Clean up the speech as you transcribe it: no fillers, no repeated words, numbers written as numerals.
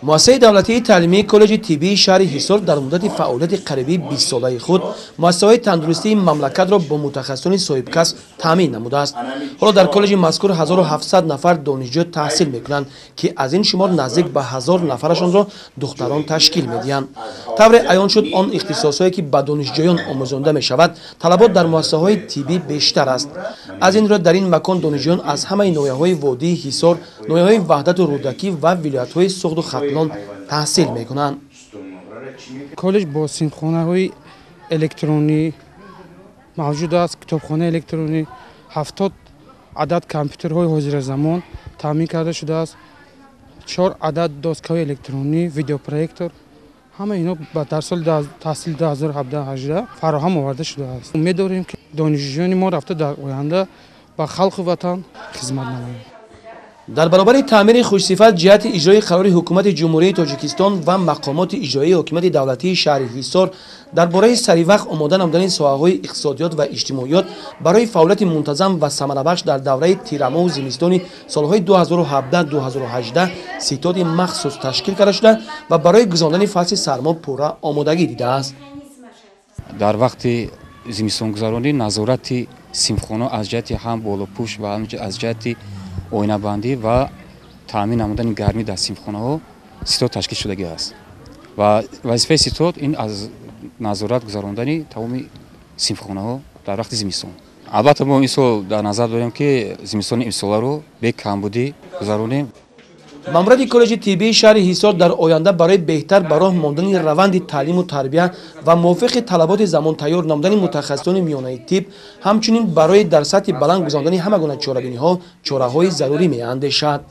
Муассисаи давлатии таълимии коллеҷи тиббии шаҳри Ҳисор дар муддати фаъолияти қариби 20-солаи худ муассисаҳои тандурустии мамлакатро бо мутахассисони соҳибкасб таъмин намудааст. Ҳоло дар коллеҷи мазкур 1700 нафар донишҷӯ таҳсил мекунанд, ки аз ин шумор наздик ба 1000 нафарашонро духтарон ташкил медиҳанд. Тавре аён шуд, он ихтисосҳое ки ба донишҷӯён омӯзонда мешавад, талабот дар муассисаҳои тиббӣ бештар аст. Аз ин рӯ дар ин макон донишҷӯён аз ҳамаи ноҳияҳои водии Ҳисор, ноҳияҳои Ваҳдату Рӯдакӣ ва вилоятҳои Суғду Хатлон таҳсил мекунанд. Коллеҷ бо синфхонаҳои электронӣ мавҷуд аст, китобхонаи электронӣ, 70 адад компютерҳои ҳозиразамон таъмин карда шудааст, 4 адад доскаҳои электронӣ, видеопроектор, ҳама ино дар соли таҳсили 2017-18 фароҳам оварда шудааст. Умед дорем, ки донишҷӯёни мо рафта дар оянда ба халқу ватан хизмат намоянд. Дар баробари таъмири хушсифат ҷиҳати иҷрои қарори ҳукумати Ҷумҳурии Тоҷикистон ва мақомоти иҷроии ҳокимияти давлатии шаҳри Ҳисор дар бораи саривақт омода намудани соҳаҳои иқтисодиёт ва иҷтимоиёт барои фаъолияти мунтазам ва самарабахш дар давраи тирамоҳу зимистони солҳои 2017-2018 ситоди махсус ташкил карда шуда ва барои гузарондани фасли сармо пурра омодагӣ дидааст. Дар вақти зимистонгузаронӣ назорати синфхона аз ҷиҳати ҳам болопӯш ва ҳам аз ҷиҳати оинабандӣ ва таъмин намудани гармӣ дар синфхонаҳо ситод ташкил шудагӣ аст ва вазифаи ситод ин аз назорат гузарондани тамоми синфхонаҳо дар вақти зимистон. Албатта мо ин сол дар назар дорем, ки зимистони имсоларо бе камбудӣ гузаронем. Маъмурияти коллеҷи тиббии шаҳри Ҳисор дар оянда барои беҳтар ба роҳ мондани раванди таълиму тарбия ва мувофиқи талаботи замон тайёр намудани мутахассисони миёнаи тиб, ҳамчунин барои дар сатҳи баланд гузарондани ҳама гуна чорабиниҳо чораҳои зарурӣ меандешад.